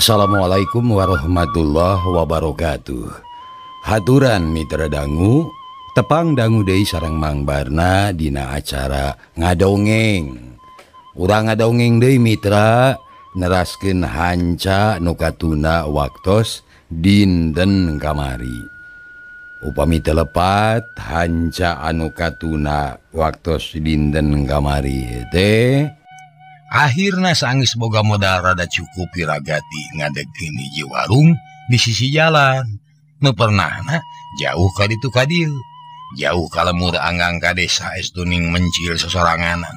Assalamualaikum warahmatullahi wabarakatuh. Haturan mitra dangu, tepang dangu deui sareng Mang Barna dina acara ngadongeng. Urang ngadongeng deui mitra, neraskeun hanca nu katuna waktos dinten kamari. Upami teu lepat hanca anu katuna waktos dinten kamari teh akhirna sanggeus boga modal rada cukup Wiragati ngadegkeun hiji warung di sisi jalan. Nu pernahna jauh ka ditu ka dieu, jauh ka lemur anggang ka desa estuning mencil sosoranganan.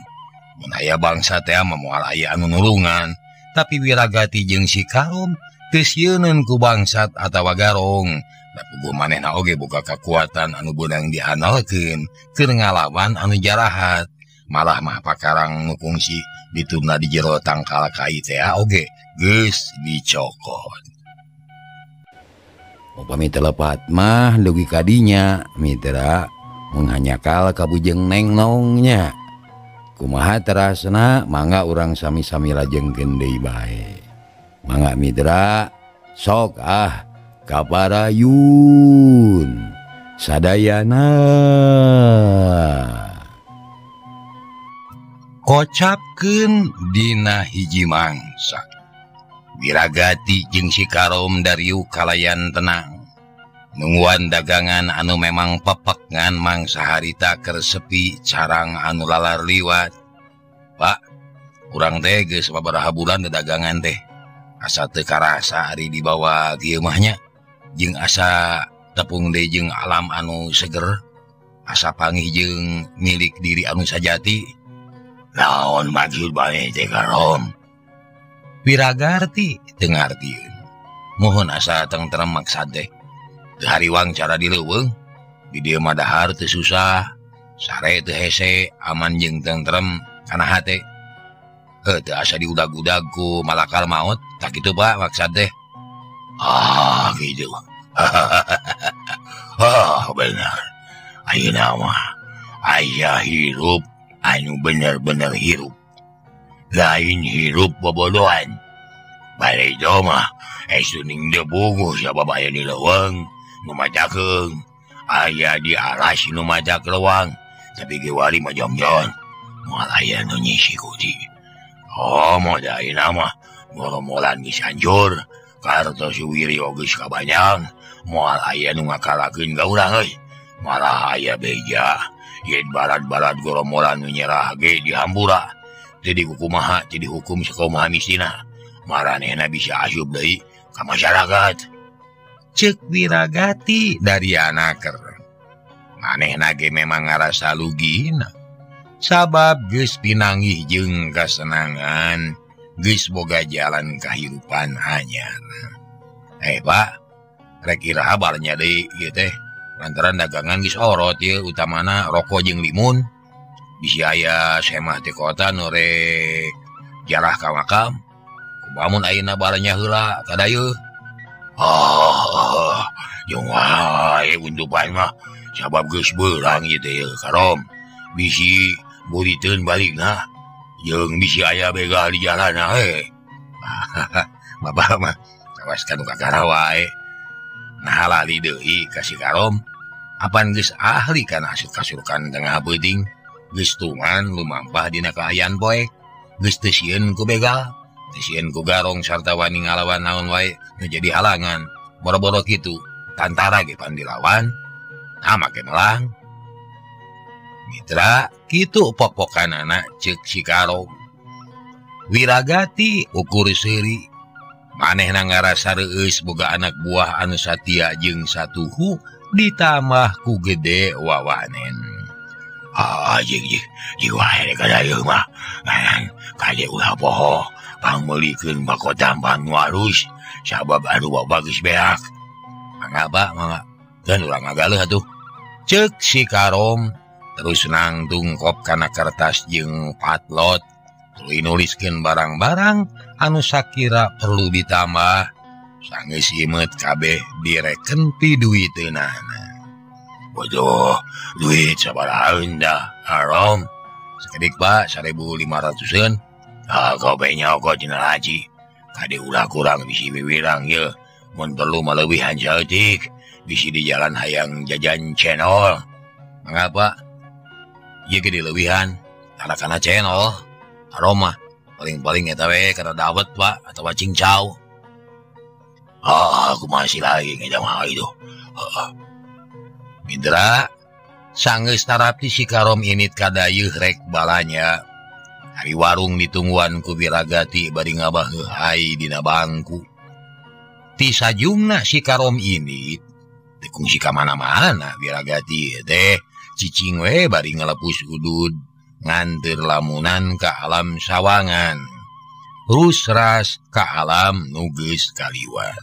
Mun aya bangsa teh mah moal aya anu nulungan, tapi Wiragati jeung si Karom teu sieuneun ku bangsat atawa garong. Da puguh manehna oge boga kakuatan anu beunang diandalkeun keur ngalawan anu jarahat. Malah mah pakarang nu kungsi dituna di jero tangkal kai teh oge geus dicokot. Upami teu lepat mah dugi ka dinya mitra menghanyakal ka bujeng neng nongnya. Kumaha terasna mangga urang sami-sami lajengkeun deui bae. Mangga mitra sok ah kaparayun sadayana. Kocapkeun dina hiji mangsa. Wiragati jeung si Karom dariu kalayan tenang. Nungguan dagangan anu memang pepek ngan mangsa harita keur sepi carang anu lalar liwat. Pak, urang teh geus sababaraha bulan dagangan teh. Asa teu karasa ari dibawa kieu mah nya. Jeung asa tepung deui jeung alam anu seger. Asa pangih jeung milik diri anu sajati. Naon maksud bae teh Karom? Wiragati teu ngartieun. Mohon asa tentrem maksad teh. Teu hariwang cara di leuweung, di dieu mah dahar teu susah, sare teu hese, aman jeung tentrem kana hate. Heuh teu asa diudag-udag ku malakal maot, tak kitu Pak maksad teh. Ah kitu. Ah bener. Ayeuna mah aya hirup anu bener-bener hirup. Lain hirup bobodohan. Barejo mah esuning debuguh sabab aya di leuweung nu majakeung, aya di alas nu majak leuwang, tapi ge wali mah jongjon moal aya nu nyisi kuti. Oh modal ayeuna mah goromolan geus hancur, kartos Wiryo geus kabanyang, moal aya nu ngakalakeun ka urang euy. Malah aya beja yen barat-barat goromolan nu nyerah ge dihambura. Teu dikukumaha, teu dihukum sakumaha mistina. Maranehna bisa asup deui ka masyarakat. Ceuk Wiragati dari anaker. Manehna ge memang ngarasa lugina. Sabab geus pinanggih jeung kasenangan, geus boga jalan kahirupan anyar. Pak, rek iraha barnya deui ieu teh. Lantaran dagangan geus orot ieu utamana rokok jeung limun. Bisi aya semah ti kota nu rek jarah ka makam. Kumaha ayeuna barnya heula kadayeuh. Oh, jeung wae untupan mah sabab geus beurang ieu teh Karom. Bisi buriteun balikna jeung bisi aya begal di jalan we. Bapak mah kawas ka nu kakara wae. Nah lali deui ka si Karom. Apan geus ahli kana asup-kasurukan tengah peuting. Geus tuman lumampah dina kaayaan poe. Geus teu sieun ku begal, teu sieun ku garong sarta wani ngalawan naon wae nu jadi halangan. Boro-boro kitu, tantara ge pan dilawan, nah make melang. Mitra kitu pok-pokanana ceuk si Karom. Wiragati ukur seuri. Manehna ngarasa reueus boga anak buah anu satia jeung satuhu ditambah ku gede wawanen. Ah jeung jeung wae kadayeuh mah ngaran kade ulah poho pangmeulikeun bako tambang nu alus sabab anu bagus beak. Mangga Pak, mangga. Dan urang ngagaleuh atuh. Ceuk si Karom terus nangtung kop kana kertas jeung patlot. Tuluy nuliskeun barang-barang anu sakira perlu ditambah. Sanggeus imeut kabeh direken ti duiteunana. Bodoh, duit sabaraha dah, Karom. Sakedik Pak, 1.500-eun. Ah, kau nya kau cenah haji. Kade ulah kurang bisi wiwirang ye. Mun perlu maleuwihan saeutik bisi di jalan hayang jajan channel. Mangga ieu ge dileuwihan karena kana channel aroma paling-paling eta we kana dawet Pak atawa cincau. Ah, aku masih lagi ngejam itu. Mitra sanggeus tarapti si Karom init kadayeuh rek balanya. Ari warung ditungguan ku Wiragati bari ngabaheuhai dina bangku. Ti sajumna si Karom init teu kungsi ka mana-mana Wiragati teh cicing we bari ngalepus udud nganteur lamunan ka alam sawangan. Rusras ka alam nu geus kaliwat.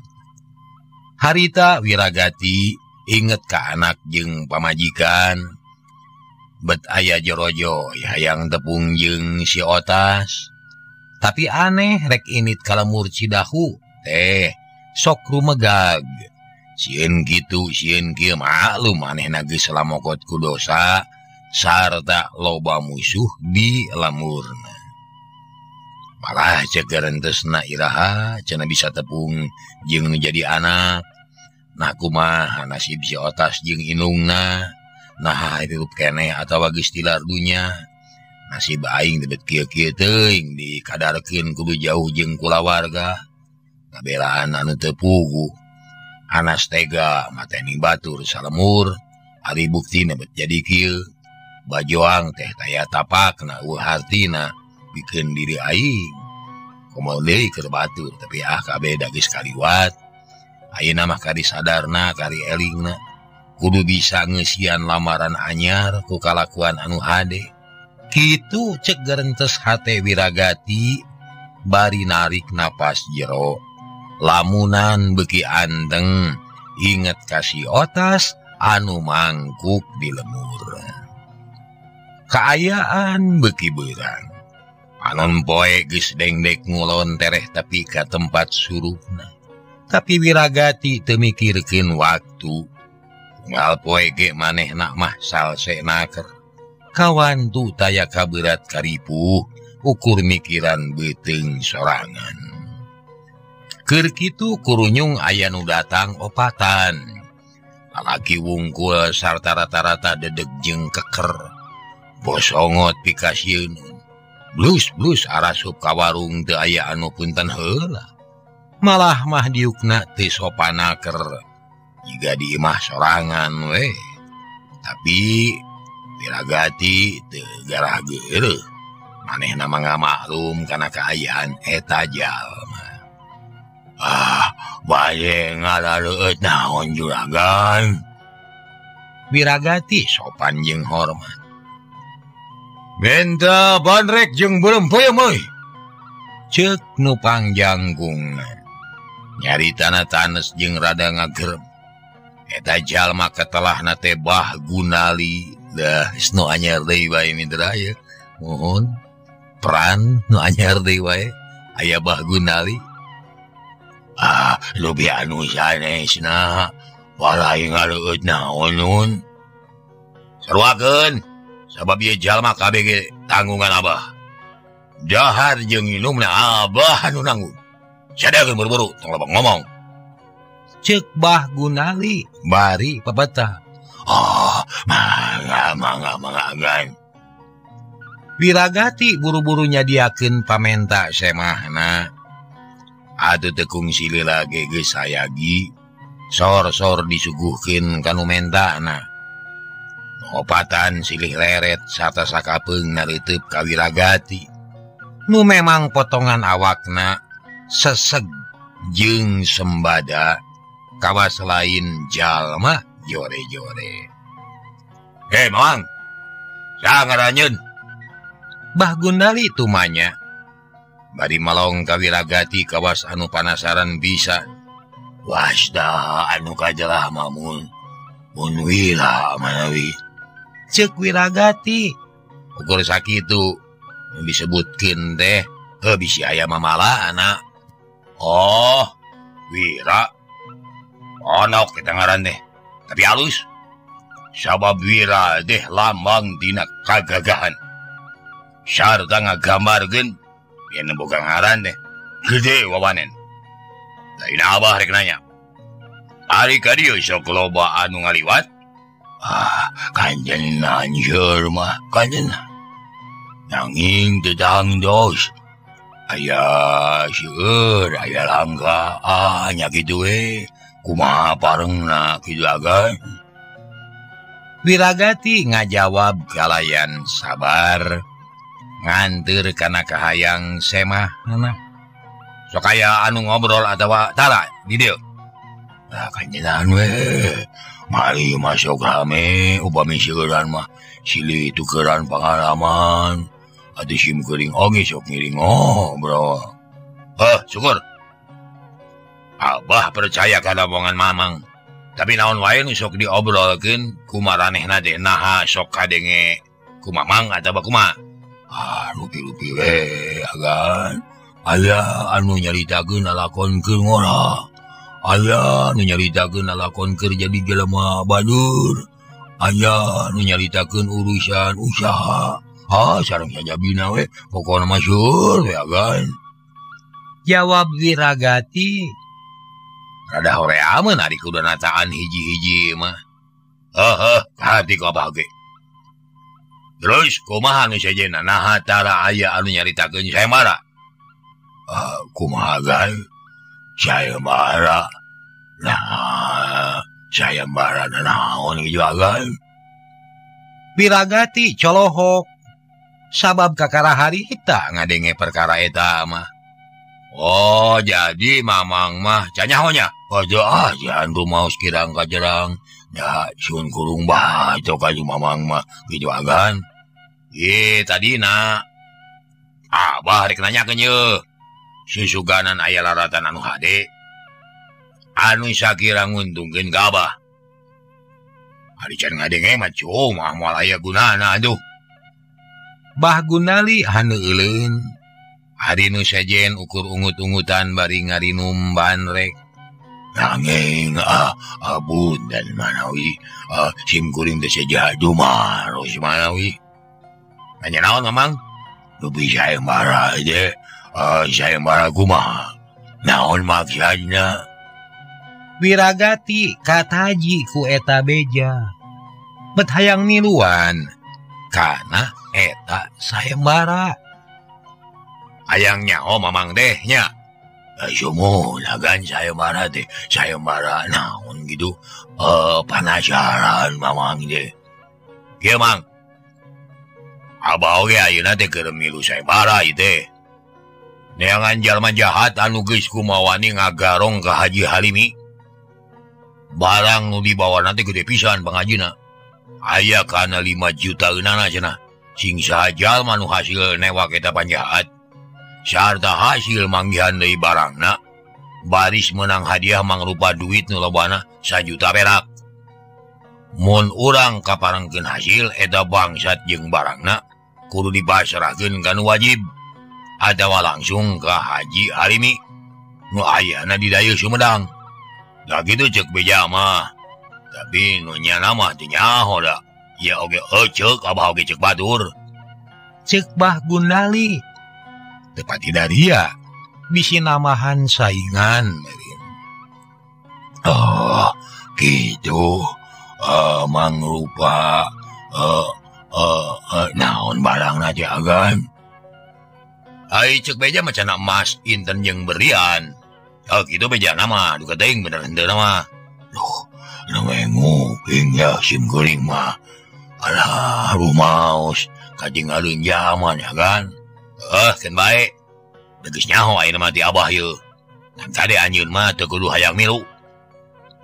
Harita Wiragati inget ka anak jeung pamajikan. Bet aya jorojo hayang tepung jeung si Otas. Tapi aneh rek init ka lemur Cidahu teh sok rumegag. Sieun kitu sieun kieu maklum manehna geus lamokot ku dosa sarta loba musuh di lemurna. Malah cek gerentesna iraha cenah bisa tepung jeung nu jadi anak. Nah kumaha nasib si Otas jeung inungna. Nah hirup keneh atawa geus tilar dunya. Nasib aing debet kieu-kieu teuing dikadarkeun kudu jauh jeung kulawarga. Ngabelaan anu teu puguh. Anas tega mateni batur salemur. Ari buktina bet jadi kieu. Bajoang teh taya tapakna eueuh hartina. Bikin diri aing komo deui keur batur tapi ah kabeh da geus kaliwat. Ayeuna mah kari sadarna kari elingna kudu bisa ngeusian lamaran anyar ku kalakuan anu hade. Kitu cek gerentes hate Wiragati bari narik napas jero. Lamunan beuki anteng inget ka si Otas anu mangkuk di lemur. Kaayaan beuki beurang. Anon poe geus dengdek ngulon tereh tapi ka tempat surupna. Tapi Wiragati teu mikirkeun waktu. Unggal poe ge manehna mah salse naker. Kawantu taya kaberat karipuh ukur mikiran beuteung sorangan. Keur kitu kurunyung aya nu datang opatan. Lalaki wungkul sarta rata-rata dedeg jeung keker. Bosongot pikasieun. Blus-blus arasup ka warung teu aya anu punten heula. Malah mah diukna teu sopanaker. Jiga di imah sorangan we. Tapi Wiragati teu garah geureuh. Manehna mah ngamaklum kana kaayaan eta jalma. Ah, bae ngalaleueut naon juragan. Wiragati sopan jeung hormat. Menta bandrek jeung beureum peuyeum euy. Ceuk nu pangjangkungna. Nyaritana tanes jeung rada ngagerem. Eta jalma ketelahna teh Bah Gunali. Dah nu anyar deui wae mitra ieu. Mohon peran nu anyar deui wae aya Bah Gunali. Ah, leuwih anu sanesna. Walai ngaleueut naon nun. Sarwakeun. Sabab ieu jalma kabeh ge tanggungan abah. Dahar jeung inumna abah anu nanggung. Sadakeun buru-buru tong loba ngomong. Ceuk Bah Gunali bari papatah. Oh, mangga mangga mangga. Wiragati buru-buru nyadiakeun pamenta semahna. Atuh teu kungsi lila ge geus sayagi. Sor-sor disuguhkeun ka nu mentana. Opatan silih leret sarta sakapeung nareuteub ka Wiragati. Nu memang potongan awakna seseg jeung sembada kawas lain jalma jore-jore. Hei Mamang, saha ngaranyeun? Bah Gundali tumanya. Bari malong ka Wiragati kawas anu panasaran bisa. Wasda anu kajelah mamun. Mun wira manawi. Ceuk Wiragati. Ukur sakitu disebutkeun teh heuh bisi aya mamalana. Oh, Wira. Onok kita ngaran teh. Tapi halus. Sabab Wira teh lambang dina kagagahan. Sarta ngagambarkeun yen boga ngaran teh. Gede wawanen. Lain abah rek nanya. Ari ka dieu sok loba anu ngaliwat? Ah, kanjen anjeur mah, kanjen. Nanging teu tangdos. Aya seueur, aya langka, ah nya kitu we. Kumaha parengna kitu agan? Wiragati ngajawab kalayan sabar nganteur kana kahayang semahna. Sok aya anu ngobrol atawa tara di dieu. Nah, kanjenan we. Mari masuk rame upami seueuran mah silih tukeran pangalaman. Atuh sim kuring oge sok ngiring ngobrol. Heh, syukur. Abah percaya kana omongan Mamang. Tapi naon wae nu sok diobrolkeun ku maranehna teh naha sok kadenge ku Mamang atawa kumaha? Ah, rupi-rupi we agan. Aya anu nyaritakeun lalakon keur ngora. Aya nu nyaritakeun lalakon keur jadi jelema badur. Aya nu nyaritakeun urusan usaha. Ah, sareng sajabina we pokona mah syukur we agan. Jawab Wiragati. Rada horeameun ari kudu nataan hiji-hiji mah. Heuh, hati ku abah oge. Terus kumaha nu sejenna naha tara aya anu nyaritakeun sayembara? Kumaha gae? Sayembara. Nah, sayembara naon kitu agan? Wiragati colohok. Sabab kakara harita ngadenge perkara eta mah. Oh, jadi Mamang mah canyahonya. Aja ah, jangan rumaos kirang kajerang. Ya, sun kurung baco ka Mamang mah kitu agan. Ye, tadina. Abah rek nanyakeun ye. Susuganan aya laratan anu hade. Anu sakira nguntungkeun ka abah. Ari can ngadenge mah cuma moal aya gunana aduh. Bah Gunali haneuleun. Ari nu sejen ukur ungut-ungutan bari ngarinum bandrek. Nanging abun dan manawi sim kuring teh seja jumaros manawi. Nanya naon Mamang? Dupi sayembara teh, sayembara kumaha? Naon maksudna? Wiragati kataji ku eta beja. Bet hayang niluan kana eta sayembara. Hayang nyaho Mamang teh nya. Sumuhun agan sayembara teh, sayembara naon gitu. Panasaran Mamang teh. Kieu Mang. Abah oge ayeuna teh keur milu sayembara ieu teh. Neangan jalma jahat anu geus kumawani ngagarong ka Haji Halimi. Barang nu dibawa nanti gede pisan pangajina. Aya kana 5 juta eunana cenah. Sing saha jalma nu hasil newak eta panjahat. Sarta hasil manggihan deui barangna baris menang hadiah mangrupa duit nu lobana 1 juta perak. Mun urang kaparengkeun hasil eta bangsat jeung barangna kudu dipasrahkeun ka nu wajib atawa langsung ka Haji Halimi nu ayana di Dayu Sumedang. Da kitu ceuk beja mah. Tapi nu nyana mah teu nyaho da. Ya oge ceuk abah oge ceuk batur. Ceuk Bah Gundali. Tepati daria bisi namahan saingan. Oh, gitu. Mangrupa naon barangna teh agan? Ai ceuk beja mah cenah emas inten jeung berlian. Oh, kitu bejana mah duka teuing bener henteu mah. Duh, nu nguping ya sim kuring mah. Alah, rumaos katingalin zaman ya kan. Keun bae. Geus nyaho ayeuna mah ti abah ieu. Ngan kade anjeun mah teu kudu hayang milu.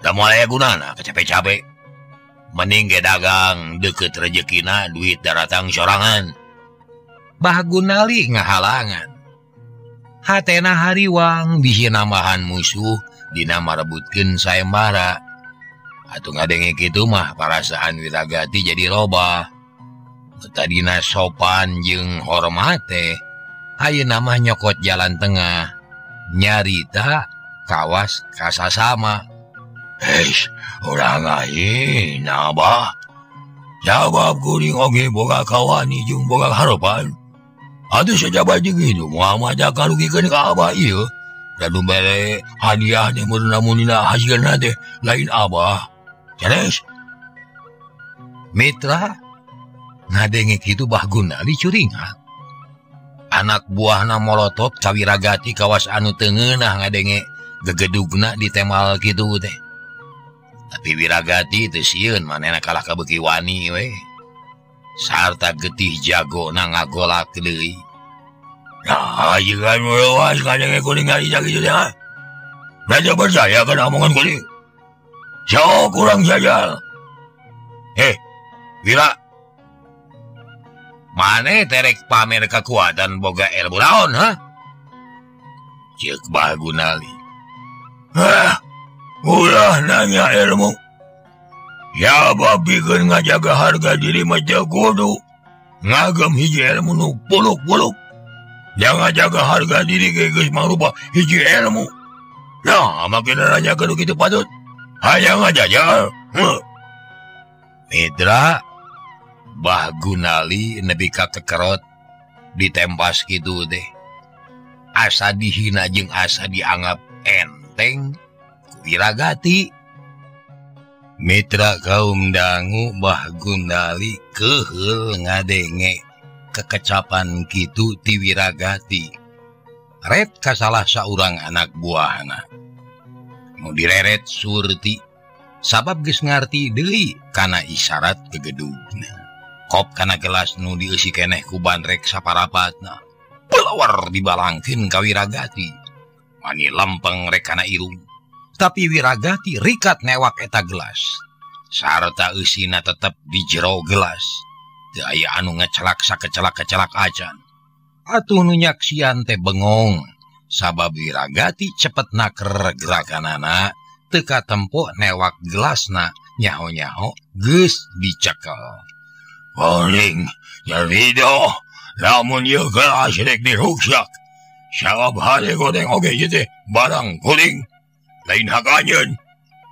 Da moal aya gunana kacape-cape. Mending ge dagang deukeut rejekina duit daratang sorangan. Bah Gunali ngahalangan. Hatena hariwang bisi nambahan musuh dina marebutkeun sayembara. Atuh ngadenge kitu mah parasaan Wiragati jadi robah. Tadina sopan jeung hormate, ayeuna mah nyokot jalan tengah. Nyarita kawas kasasama. Urang ayeuna bah. Jawab kuring oge boga kawani jeung boga harepan. Aduh saja baju gitu moal maja karugikeun ka abah ieu. Da nu mere hadiah teh mun lamun dina hasilna teh lain abah. Ceres. Mitra ngadenge kitu Bah Gundali curingat. Anak buahna molotot ka Wiragati kawas anu teu ngeunah ngadenge gegedugna ditemal kitu teh. Tapi Wiragati teu sieun manehna kalah ka beuki wani we. Sarta getih jagona ngagolak deui. Nah, jika meluas kadang kuning hari gitu ya. Raja percaya kan omongan kuning. Jauh kurang saja. Wira. Mane terek pamer kekuatan boga ilmu naon, ha? Ceuk Bah Gundali. Hah, ulah nanya ilmu. Ya bikeun ngajaga harga diri mah teu kudu. Ngagem hiji ilmu nu puluk-puluk. Jangan jaga harga diri geus mangrupa hiji ilmu. Nah, makin nanya kudu kitu patut. Hayang ngajajal. Mitra Bah Gundali nepi ka kekerot ditempas kitu teh. Asa dihina jeung asa dianggap enteng ku Wiragati. Mitra kaum dangu Bah Gundali keuheul ngadenge kekecapan kitu ti Wiragati. Ret ka salah saurang anak buahna. Nu direret Surti sabab geus ngarti deui kana isyarat gegedugna. Kop kana gelas nu dieusi keneh ku bandrek saparapatna. Pelawar dibalangkeun ka Wiragati. Mani lempeng rek kana irung. Tapi Wiragati rikat newak eta gelas. Sarta eusina tetep di jero gelas. Teu aya anu ngecelak sakecelak-kecelak acan. Atuh nu nyaksian teh bengong. Sabab Wiragati cepet naker gerakanana teu katempo newak gelasna nyaho-nyaho geus dicekel. Paling nyarido lamun ieu gelas rek diruksak. Sabab hade goreng oge ieu teh barang kuring. Lain hak anjeun.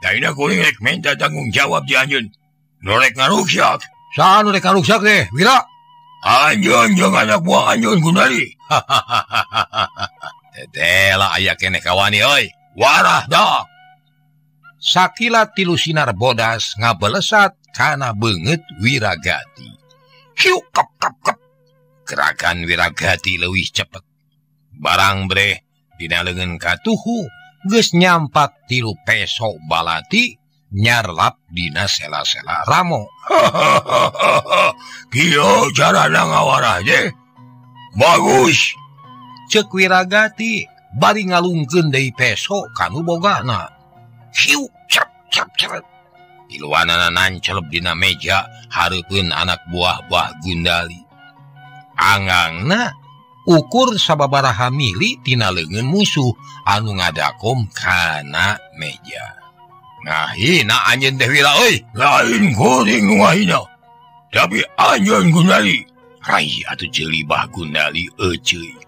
Daina kuring rek minta tanggung jawab di anjeun. Nu rek ngaruksak. Saha nu rek ngaruksak teh, Wira? Anjeun jeung anak buah anjeun Gundali. Teteh lah aya keneh kawani euy. Warah dah. Sakilat tilu sinar bodas ngabelesat kana beungeut Wiragati. Hiu kep kep kep. Gerakan Wiragati leuwih cepet. Barang breh dina leungeun katuhu geus nyampak tilu peso balati nyarlap dina sela-sela ramo. Kieu carana ngawarah teh. Bagus. Ceuk Wiragati bari ngalungkeun deui peso kanu bogana. Hiu cerep cerep cerep. Tiluanana nancelep dina meja hareupeun anak buah Bah Gundali. Angangna ukur sababaraha mili tina leungeun musuh anu ngadakom kana meja. Ngahina anjeun teh Wira euy. Lain kuring nu ngahina. Tapi anjeun Gundali. Rai atuh ceuli Bah Gundali euceuy.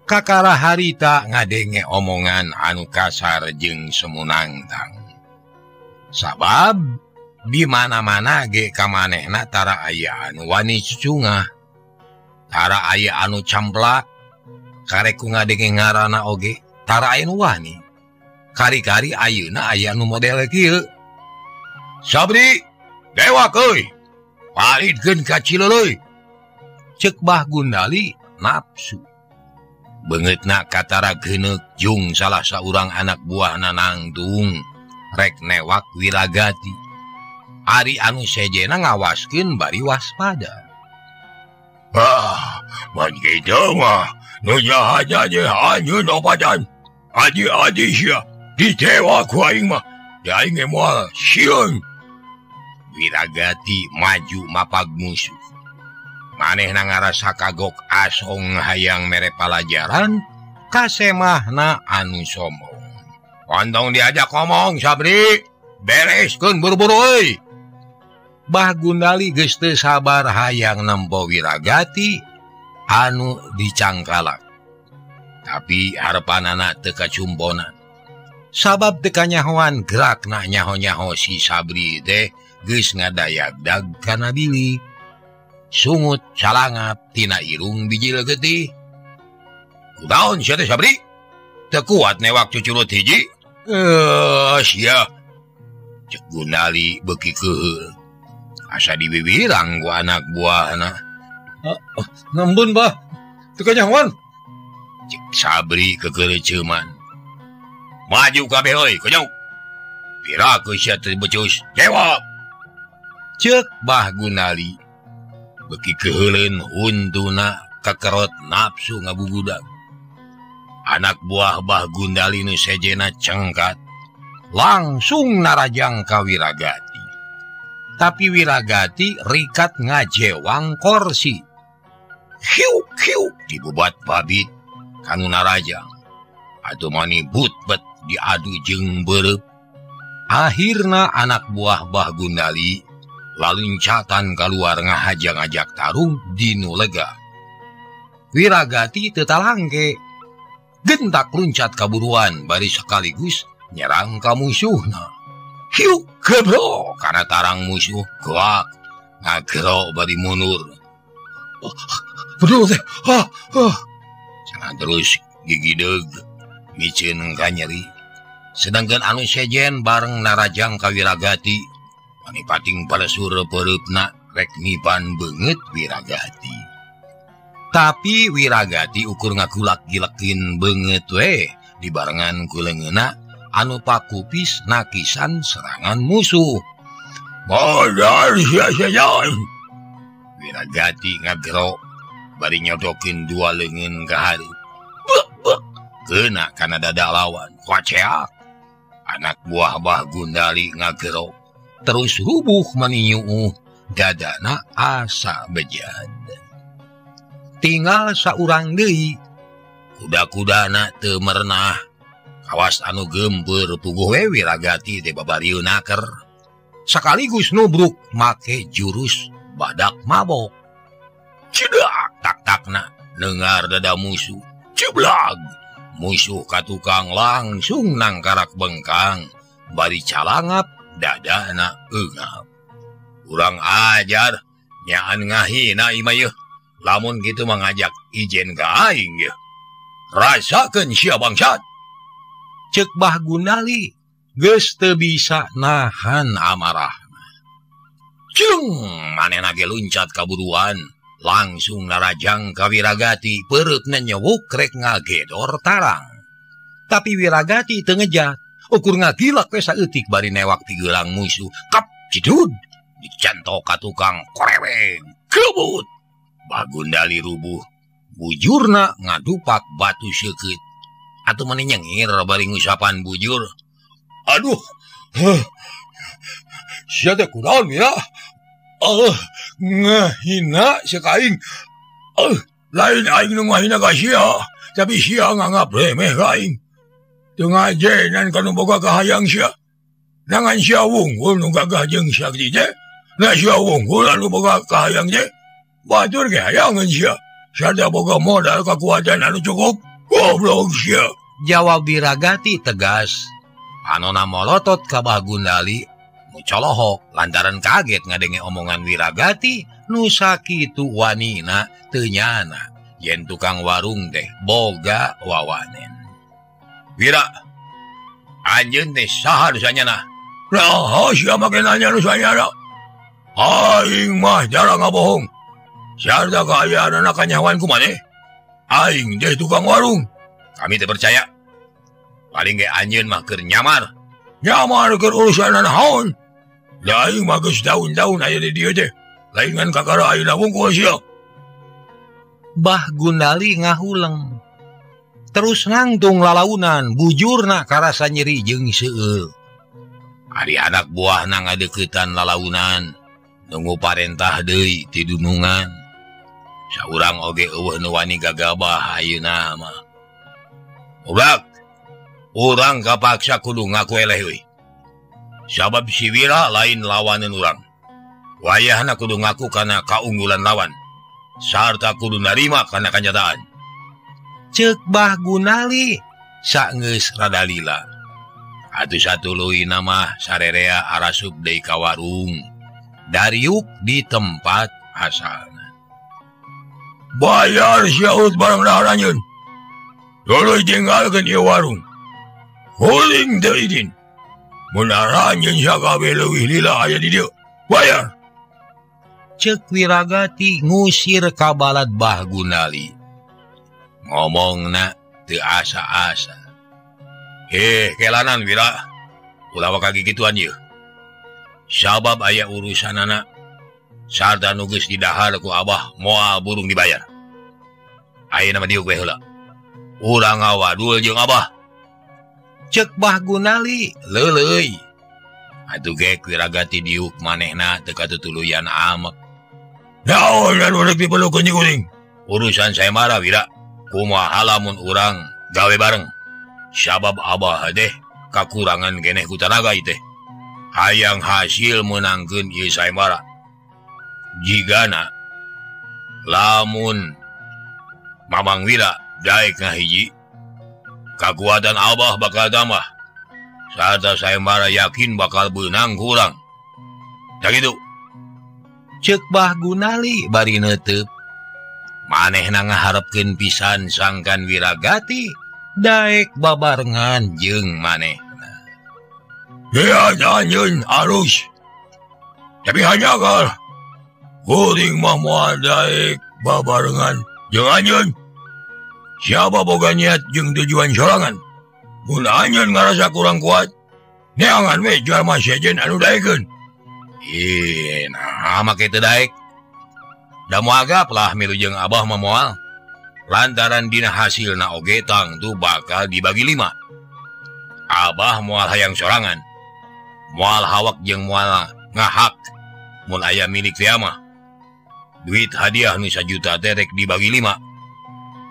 Kakara harita ngadenge omongan anu kasar jeung semunangtang. Sabab di mana-mana ge kamanehna tara aya anu wani cucungah. Tara aya anu camplak. Karek ku ngadenge ngaranna oge tara aya nu wani. Kari-kari ayeuna aya nu model kieu. Sabri, dewak euy. Palidkeun ka Cileuleuy. Ceuk Bah Gundali nafsu. Beungeutna katara geuneuk jung salah saurang anak buahna nangtung rek newak Wiragati. Ari anu sejena ngawaskeun bari waspada. Ah, mun kitu mah nu jahat teh anjeun opatan. Adi-adi sia ditewak ku aing mah. Da aing ge moal sieun. Wiragati maju mapag musuh. Manehna ngarasa kagok asong hayang mere palajaran kasemahna anu sombong. Ontong diajak ngomong Sabri, bereskeun buru-buru euy. Bah Gundali geus teu sabar hayang nempo Wiragati anu dicangkalak. Tapi harepanana teu kacumponan. Sabab teu kanyahoan gerakna nyaho-nyaho si Sabri teh geus ngadayagdag kana bilik. Sungut calangap tina irung bijil getih. Kunaon sia teh Sabri? Teu kuat newak cucurut hiji. Sia. Cek Gundali beuki keuheul. Asa diwiwirang ku anak buahna. Ngembun bah, teu kanyahoan. Cek Sabri kekeureuceuman. Maju kabeh euy, konyok. Piraku sia teu becus? Jawab. Cek Bah Gundali. Beuki keuheuleun huntuna kakerot nafsu ngabubudag. Anak buah Bah Gundali nu sejena cengkat langsung narajang ka Wiragati. Tapi Wiragati rikat ngajewang korsi. Hiuk hiuk dibubat babit kanu narajang. Atuh mani butbet diadu jeung beureub. Akhirna anak buah Bah Gundali laluncatan keluar ngahajang-ajak tarung di nu lega. Wiragati teu talangke. Gentak luncat kaburuan bari sekaligus nyerang ka musuhna. Hiuk gebro kana tarang musuh goak ngagero bari mundur. Betul teh. Cenah terus gigideug miceun ka nyeri. Sedangkan anu sejen bareng narajang ka Wiragati mani pating palesur peureupna rek nipan beungeut Wiragati. Tapi Wiragati ukur ngagulak-gilekin beungeut we dibarengan ku leungeunna anu pakupis nakisan serangan musuh. Modal sia sia. Wiragati ngagero bari nyodokeun dua leungeun ka hareup. Bek bek keuna kana dada lawan. Koceak. Anak buah Bah Gundali ngagero terus rubuh maninyuuh dadana asa bejad. Tinggal saurang deui. Kuda-kudana teu merenah. Kawas anu geumpeur puguh we Wiragati teh babarieu naker. Sekaligus nubruk make jurus badak mabok. Cedak tak-takna nengar dada musuh. Ceblag. Musuh ka tukang langsung nangkarak bengkang bari calangap dadana eungap. Urang ajar nyaan ngahina imah yeuh. Lamun kitu mangajak ijen ka aing yeuh. Rasakeun sia bangsat. Cek Bah Gundali geus teu bisa nahan amarahna. Cung manehna ge luncat kaburuan langsung narajang ka Wiragati peureutna nyewuk rek ngagedor tarang. Tapi Wiragati teu ngejat. Ukur ngagilak we saeutik bari newak pigelang musuh. Kap cidud dicantok ka tukang koreweng. Kebut. Bah Gundali rubuh. Bujurna ngadupak batu seukeut. Atuh mani nyengir bari ngusapan bujur. Aduh. Sia teh kunaon ya? Ngahina sia ka aing. Lain aing nu ngahina ka sia, tapi sia nganggap remeh ka aing. Teu ngajenan ka nu boga kahayang sia. Nangan sia wungkul nu gagah jeung sia teh. Na sia wungkul anu boga kahayang teh. Batur ge hayangeun sia. Sarta boga modal kakuatan anu cukup. Goblok sia. Jawab Wiragati tegas. Anona molotot ka Bah Gundali mucolohok lantaran kaget ngadenge omongan Wiragati nu sakitu wanina teu nyana yen tukang warung teh boga wawanen. Wira, anjeun teh saha nu sanyana? Nah, sia make nanya nu sanyana. Aing mah jarang ngabohong. Sarta kaayaanana kanyahoan ku maneh. Aing teh tukang warung. Kami teu percaya. Paling ge anjeun mah keur nyamar. Nyamar keur urusan naon? Da aing mah geus daun-daun aya di dieu teh. Lain ngan kakara ayeuna wungkul sia. Bah Gundali ngahuleng. Terus nangtung lalaunan bujurna karasa nyeri jeung seueul. Ari anak buahna ngadeuketan lalaunan nunggu parentah deui ti dunungan. Saurang oge eueuh nu wani gagabah ayeuna mah. Urak, urang kapaksa kudu ngaku eleh euy. Sabab si Wira lain lawaneun urang. Wayahna kudu ngaku kana kaunggulan lawan. Sarta kudu narima kana kanyataan. Ceuk Bah Gundali saenggeus rada lila. Atuh satuluyna mah sarerea arasup deui ka warung. Dariuk di tempat asalna. Bayar sia urut barang dahar anjeun. Tuluy tinggalkeun ieu warung. Huling teu idin. Mun aranjeun sakabeh leuwih lila aya di dieu. Bayar. Cek Wiragati ngusir ka balad Bah Gunali. Ngomongna teu asa-asa. Kelanan Wira. Ulah waka gigituan ieu. Sabab aya urusanana sarta nu geus didahar ku Abah moal burung dibayar. Ayeuna mah diuk we heula. Urang ngawadul jeung Abah. Cek Bah Gunali leuleuy. Atuh ge Wiragati diuk manehna teu katutuluyan amek. Naon anu rek diperlukeun jeung kuring? Urusan sayembara Wira. Kumaha lamun urang gawe bareng. Sabab Abah deh kakurangan keneh ku tanaga ieu teh. Hayang hasil meunangkeun ieu sayembara. Jigana lamun Mamang Wira daek ngahiji, kakuatan Abah bakal tambah. Sarta sayembara yakin bakal beunang ku urang. Tah kitu. Cek Bah Gunali bari neuteup. Manehna ngaharepkeun pisan sangkan Wiragati daek babarengan jeung manehna. Ya anjeun alus. Tapi hanjakal. Kuring mah moal daek babarengan jeung anjeun. Siapa boga niat jeung tujuan sorangan? Mun anjeun ngarasa kurang kuat, neangan we jalma sejen anu daekeun. Ih, nah make teu daek. Da moal gaplah milu jeung Abah mah moal. Lantaran dina hasilna oge tangtu bakal dibagi 5. Abah moal hayang sorangan. Moal hawak jeung moal ngahak mun aya milik teh mah. Duit hadiah nu sajuta teh rek dibagi 5.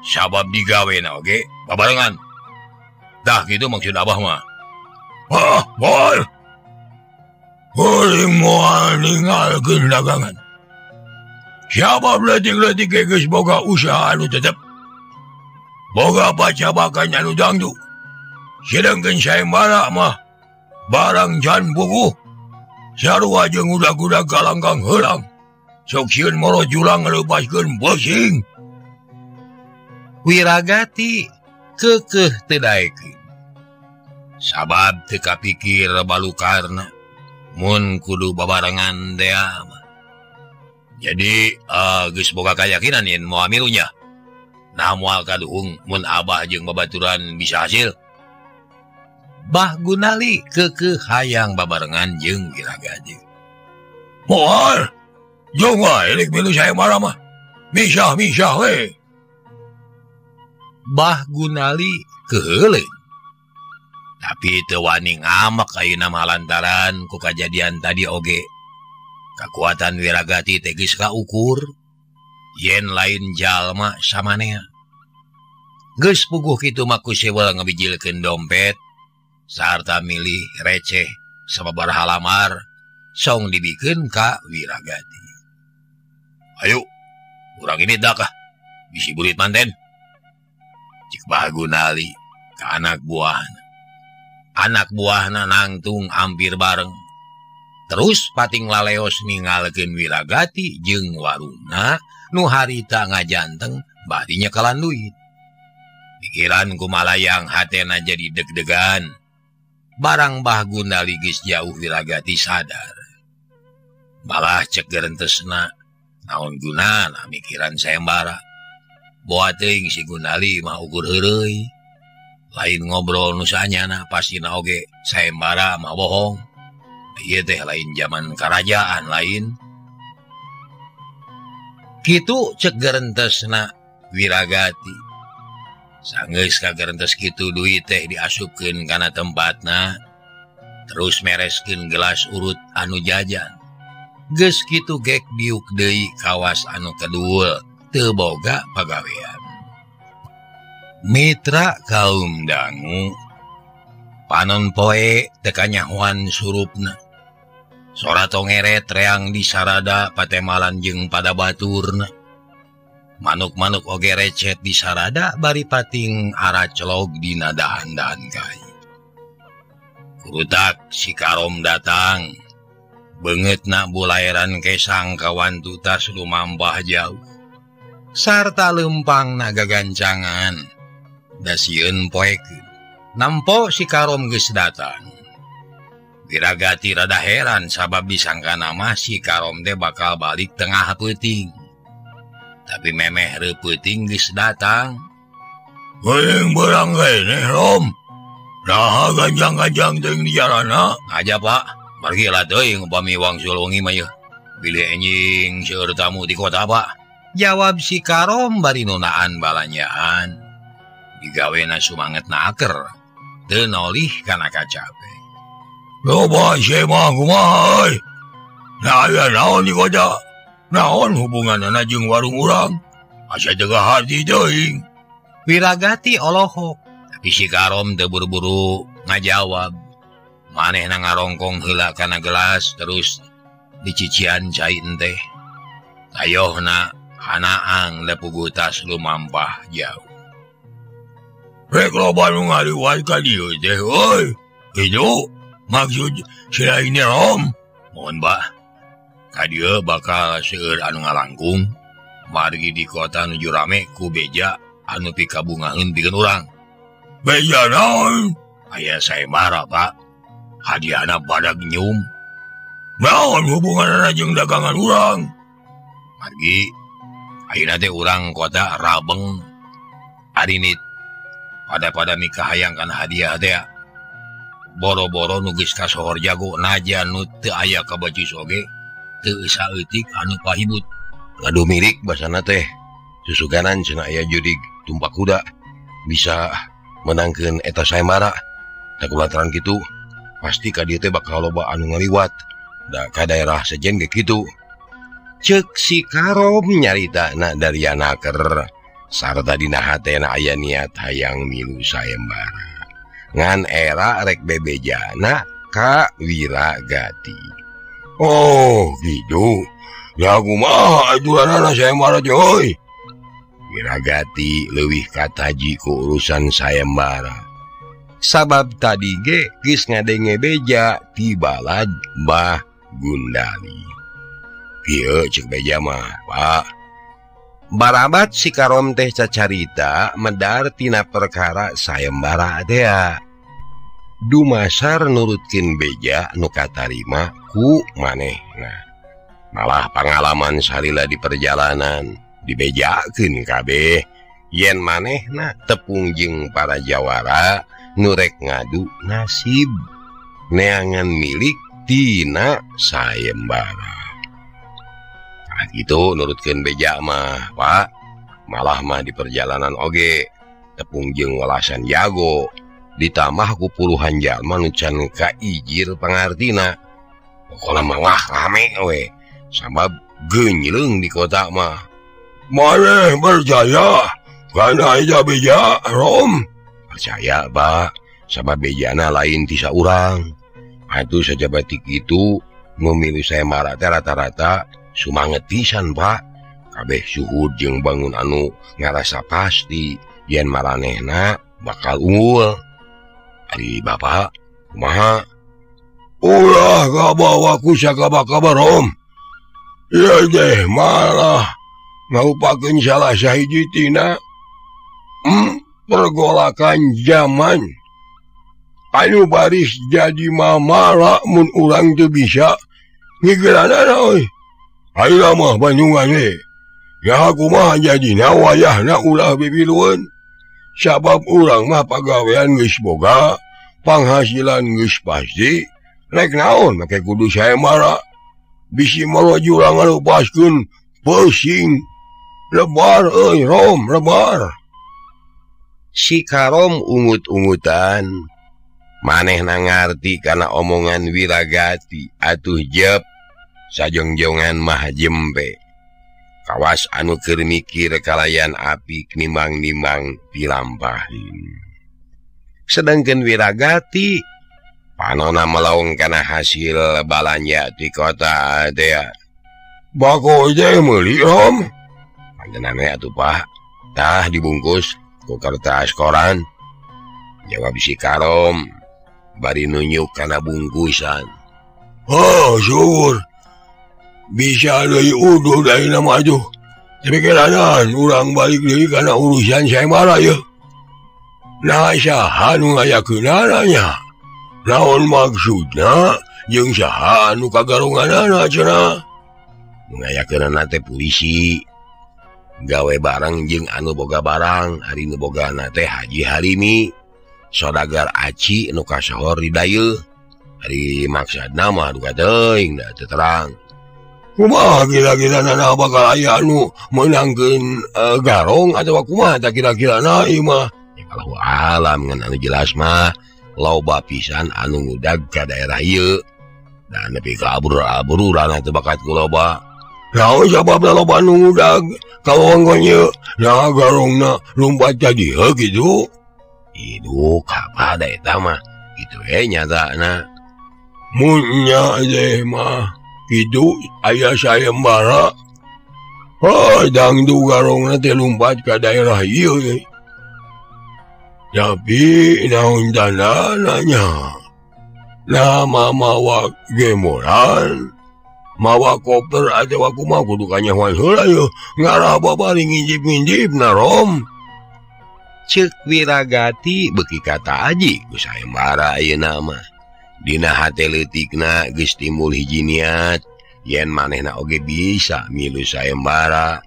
Sabab digawena oge babarengan. Tah kitu maksud Abah mah. Ah, moal. Kuring moal ninggalkeun dagangan. Siapa leutik-leutik ge geus boga usaha anu tetep. Boga pacabakan anu dangdu. Sedengkeun sayembara mah barang can buguh. Sarua jeung udag-udag kalangkang heulang. Sok sieun moro julang ngaleupaskeun bosing. Wiragati keukeuh teu daekeun. Sabab teu kapikir balukarna mun kudu babarengan teh mah. Jadi geus boga kayakinan yen moal milunya. Nah moal kaduhung mun Abah jeung babaturan bisa hasil. Bah Gunali keukeuh hayang babarengan jeung Wiragati. Moal. Jeung wae rek milu sayembara mah. Misah-misah we. Bah Gunali keuheuleun. Tapi teu wani ngamek ayeuna mah lantaran ku kajadian tadi oge. Kakuatan Wiragati teh geus kaukur yen lain jalma samanea. Geus puguh kitu mah ku sewel ngabijilkeun dompet sarta milih receh sababaraha lamar song dibikeun ka Wiragati. Ayo, urang ini dak ah, bisi burit manten. Cik Bah Gunali ka anak buahna. Anak buahna nangtung hampir bareng. Terus pating laleos ninggalkeun Wiragati jeung warungna nu harita ngajanteng bari nyekalan duit. Pikiran kumalayang hatena jadi deg-degan. Barang Bah Gunali geus jauh Wiragati sadar. Malah cek gerentesna naon gunana mikiran sayembara. Boa teuing si Gunali mah ukur heureuy. Lain ngobrol nu sanyana pastina oge sayembara mah bohong. Ieu teh lain zaman karajaan lain. Kitu cek gerentesna Wiragati. Sanggeus kagerentes kitu duit teh diasupkeun kana tempatna, terus mereskeun gelas urut anu jajan. Geus kitu gek diuk deui kawas anu kaduul teu boga pagawean. Mitra kaum dangu panon poe teu kanyahoan surupna. Sora tongeret reang di sarada patemalan jeung pada baturna. Manuk-manuk oge recet di sarada bari pating aracelog dina dahan-dahan kai. Kurutak si Karom datang. Beungeutna bulaeran kesang kawan tutas lumampah jauh. Sarta lempang naga gancangan. Da sieun poekeun. Nampo si Karom geus datang. Wiragati rada heran sabab disangkana mah si Karom teh bakal balik tengah peuting. Tapi memeh reupeting geus datang. Geuning beurang keneh, Rom. Naha ganjang-ganjang teuing di jalana. Aja, Pak. Margi lah teuing upami wangsul wengi mah yeuh. Bilih enjing seueur tamu di kota, Pak. Jawab si Karom bari nunaan balanjaan. Digawena sumanget naker. Teu nolih kana kacape. Loba mah kumaha euy. Nah aya naon di kota? Naon hubunganna jeung warung urang? Asa teu hati teuing. Wiragati olohok. Tapi si Karom teu buru-buru ngajawab. Manehna ngarongkong heula kana gelas terus dicician cai teh. Tayohna hanaang lepugu tas lumampah jauh. Rek loba nu ngaliwat ka dieu teh euy. Kitu maksud selain Rom. Mohon bah, ka dieu bakal seueur anu ngalangkung. Margi di kota nuju rame ku beja anu pikabungaheun pikeun urang. Beja naon? Aya sayembara, Pak. Hadiahna badag nyium. Naon hubunganna jeung dagangan urang? Margi ayeuna teh urang kota rabeng arinit. Pada-pada mikahayang kana hadiah teh. Boro-boro nu geus kasohor jago najan nu teu aya kabacis oge teu saeutik anu pahibut. Ngadu mirik basana teh. Susuganan cenah aya jurig tumpak kuda bisa menangkeun eta sayembara. Da kulantaran kitu pasti ka dieu teh bakal loba anu ngaliwat. Da ka daerah sejen ge kitu. Ceuk si Karom nyaritana dari anaker sarta dina hatena aya niat hayang milu sayembara. Ngan era rek bebejana ka Wiragati. Oh, gitu. Ya kumaha aturanana sayembara teh euy. Wiragati leuwih kataji ku urusan sayembara. Sabab tadi ge geus ngadenge beja ti balad Mbah Gundali. Kieu ceuk beja mah, Pak. Barabat si Karom teh cacarita medar tina perkara sayembara tea. Dumasar nurutkeun beja nu katarima ku manehna. Malah pangalaman salila di perjalanan dibejakeun kabeh yen manehna tepung jeung para jawara nu rek ngadu nasib neangan milik tina sayembara. Nah, gitu nurutkeun beja mah, Pak. Malah mah di perjalanan oge tepung jeung walasan jago ditambah ku puluhan jalma nu can kaijir pangartina. Pokona mah wah rame we sabab geunyeung di kota mah. Maneh percaya kana eta beja, Rom? Percaya, Pak. Sabab bejana lain ti saurang. Atuh sajabatik itu memilih sayembara teh rata-rata sumanget pisan, Pak. Kabeh suhud jeung bangun anu ngarasa pasti yen maranehna bakal unggul. Ari Bapak kumaha? Ulah kabawa ku sakaba-kaba, Rom. Ieu teh malah ngalupakeun salah sahiji tina pergolakan zaman anu baris jadi mamala mun urang teu bisa ngigeranana euy. Ayeuna mah Bandungan we. Ya kumaha jadina wayahna ulah bibilueun. Sabab urang mah pagawean geus boga, panghasilan geus pasti, rek naon make kudu sayembara. Bisi moro jurang ngalupaskeun pusing. Lebar euy, Rom, lebar. Si Karom ungut-ungutan. Manehna ngarti kana omongan Wiragati atuh jep sajongjongan mah jempe. Kawas anu keur mikir kalayan apik nimang-nimang dilampahin. Sedangkan Wiragati panona melaung kana hasil balanja di kota teh. Bako teh meuli, Rom. Pantenan we atuh, Pak. Tah dibungkus ku kertas koran. Jawab si Karom bari nunjuk kana bungkusan. Oh, syukur. Bisa deui uduh dari nama aduh. Tapi kiranan urang balik deui kana urusan sayembara yeuh. Nah saha nu ngayakeunana nya? Naon maksudna jeung saha anu kagaronganana cenah? Nu ngayakeunana teh polisi. Gawe barang jeung anu boga barang, ari nu bogana teh Haji Harimi. Sodagar aci nu kasohor di dayeuh. Ari maksudna mah duka teuing da teu terang. Kumaha kira-kira nana bakal aya anu meunangkeun garong atawa kumaha tah kira-kira na ieu mah? Ya kalau alam ngan anu jelas mah loba pisan anu ngudag ka daerah ieu. Dan nepi ka abur-aburan teu bakat ku loba. Naon sababna loba anu ngudag ka wewengkon ieu? Nah garongna lumpat ka dieu kitu. Iduh kapada eta mah kitu we nyatana. Mun nya teh mah kitu aya sayembara. Oh, dangdu garongna teh lumpat ka daerah ieu teh. Tapi naon tandana nya? Nah mawa gemoran, mawa koper atawa kumaha kudu kanyahoan heula yeuh. Ngarah babari ngintip-ngintipna Rom. Ceuk Wiragati beuki kata aji ku sayembara ayeuna mah. Dina hate leutikna geus timbul hiji niat yen manehna oge bisa milu sayembara.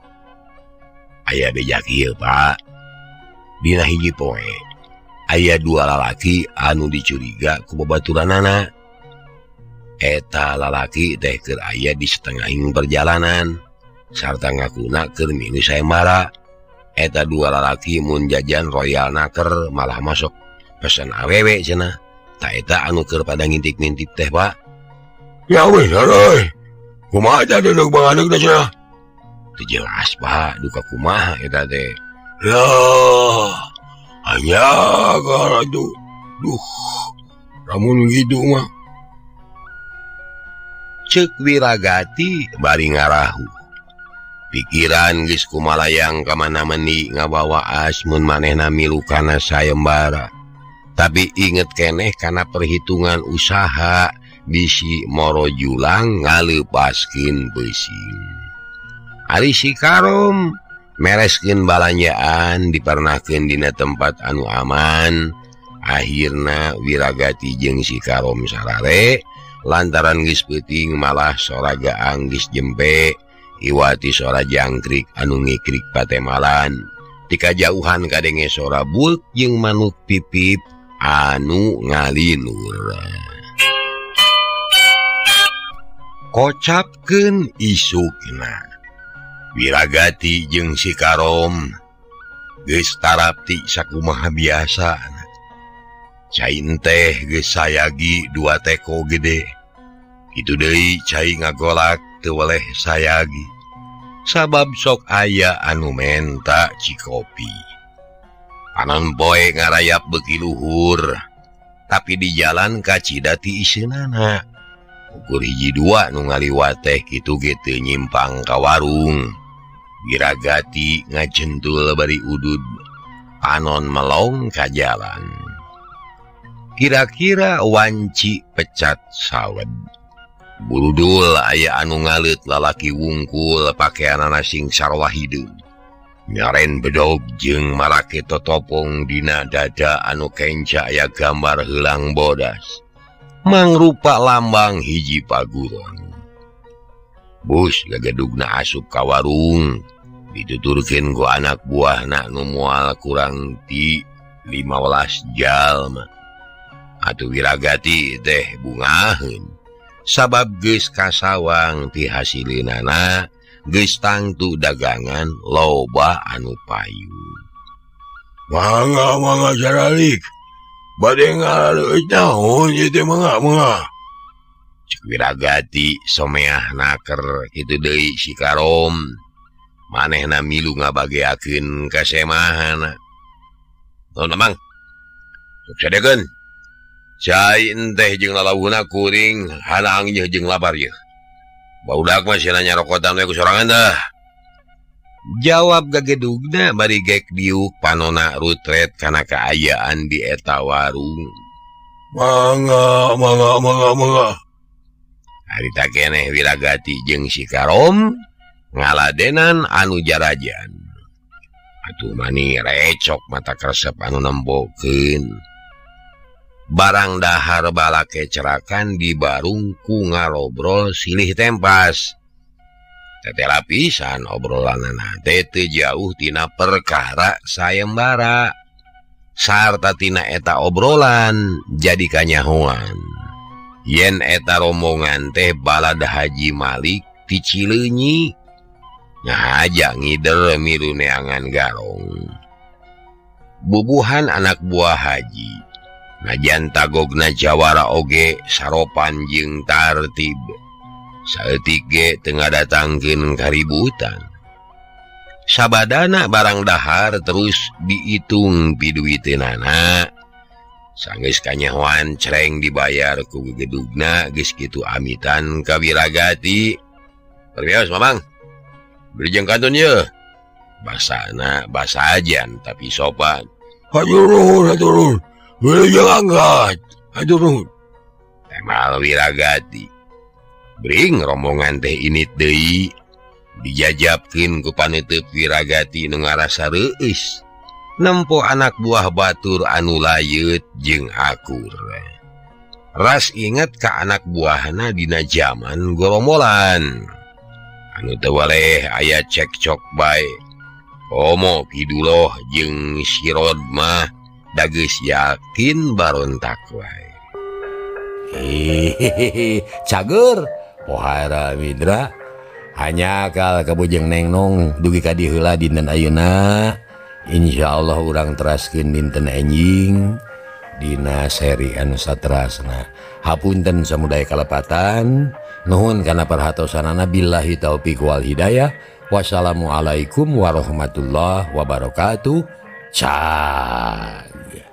Aya beja kieu Pak. Dina hiji poe aya dua lalaki anu dicuriga ku babaturanana. Eta lalaki teh keur aya di setengahing perjalanan sarta ngakuna keur milu sayembara. Eta dua lalaki mun jajan Royal Naker malah masuk pesan awewe cenah. Ta eta anu keur pada ngintip-ngintip teh Pak. Ya bener euy. Kumaha teh duduk bangadeg teh cenah? Teu jelas Pak, duka kumaha eta teh. Lah, hanya karatu. Duh, lamun gitu mah. Ceuk Wiragati bari ngarahu. Pikiran geus kumalayang ka mana meni ngabawa asmun manehna milu kana sayembara. Tapi inget keneh kana perhitungan usaha bisi moro julang ngaleupaskeun beusi. Ari si Karom mereskeun balanjaan dipernahkeun dina tempat anu aman. Akhirna Wiragati jeung si Karom sarare lantaran geus peuting malah soraga geus jempe iwati sora jangkrik anu ngikrik patemalan. Ti kajauhan kadenge sora bulk jeung manuk pipip anu ngalinur. Kocapkeun isukna Wiragati jeung si Karom geus tarapti sakumaha biasa. Cai teh geus sayagi dua teko gede. Kitu deui cai ngagolak teu weleh sayagi. Sabab sok aya anu menta cikopi. Panon poe ngarayap beuki luhur, tapi di jalan kacida ti iseunana. Ukur hiji dua nu ngaliwat teh kitu ge teu nyimpang ka warung. Wiragati ngajentul bari udud, panon melong ka jalan. Kira-kira wanci pecat sawed. Burudul aya anu ngaleut lalaki wungkul pakeanana sing sarwa hideung. Nyaren bedog jeung marake totopong dina dada anu kenca aya gambar heulang bodas. Mangrupa lambang hiji paguron. Bus gagedugna asup ka warung. Dituturkeun ku anak buahna nu moal kurang ti 15 jalma. Atuh Wiragati teh bungaheun. Sabab geus kasawang ti hasileunana geus tangtu dagangan loba anu payu. Mangga mangga saralik. Bade ngaraleuit naon ieu teh mangga mangga. Ceuk Wiragati someah naker kitu deui si Karom. Manehna milu ngabageakeun kasemahana. Naon Mang? Sok sadekeun. Cai enteh jeung lalauhna kuring hanaang yeuh jeung labar yeuh. Barudak mah sia nyarokotan we ku sorangan dah. Jawab gagedugna bari gek diuk panona rutret kana kaayaan di eta warung. Mangga mangga mangga mangga. Harita keneh Wiragati jeung si Karom Ngaladenan anu jarajan. Atuh mani recok mata keresep anu nembokeun. Barang dahar balake cerakan di barung ku ngarobrol silih tempas. Tetela pisan obrolanana teh teu jauh tina perkara sayembara. Sarta tina eta obrolan jadi kanyahoan. Yen eta rombongan teh balad Haji Malik ti Cileunyi. Ngahaja ngider milu neangan garong. Bubuhan anak buah haji najan tagogna jawara oge saropan jeung tartib. Saeutik ge teu ngadatangkeun kaributan. Sabadana barang dahar terus diitung piduiteunana. Sanggeus kanyahoan cereng dibayar ku gegedugna geus kitu amitan ka Wiragati. Perbios Mamang. Beri jeung kantun ye. Basana basajan tapi sopan. Hatur nuhun, hatur nuhun. Beri jeung angkat. Hatur nuhun. Temal Wiragati. Bring rombongan teh init deui. Dijajabkeun ku paneuteub Wiragati nu ngarasa reueus. Nempo anak buah batur anu layeut jeung akur. Ras inget ka anak buahna dina jaman gorombolan. Anu teu waleh aya cekcok bae. Komo Kiduloh jeung Sirod mah dageus yakin barontak wae. Hehehe, cager pohara Widra. Hanya akal kabujeng nengnong dugi ka diheula dinten ayeuna. Insyaallah urang teraskeun dinten enjing dina seri anu saterasna. Hapunten samudaya kalepatan. Nuhun kana perhatosanana, billahi taufik wal hidayah. Wassalamualaikum warahmatullahi wabarakatuh. Cag.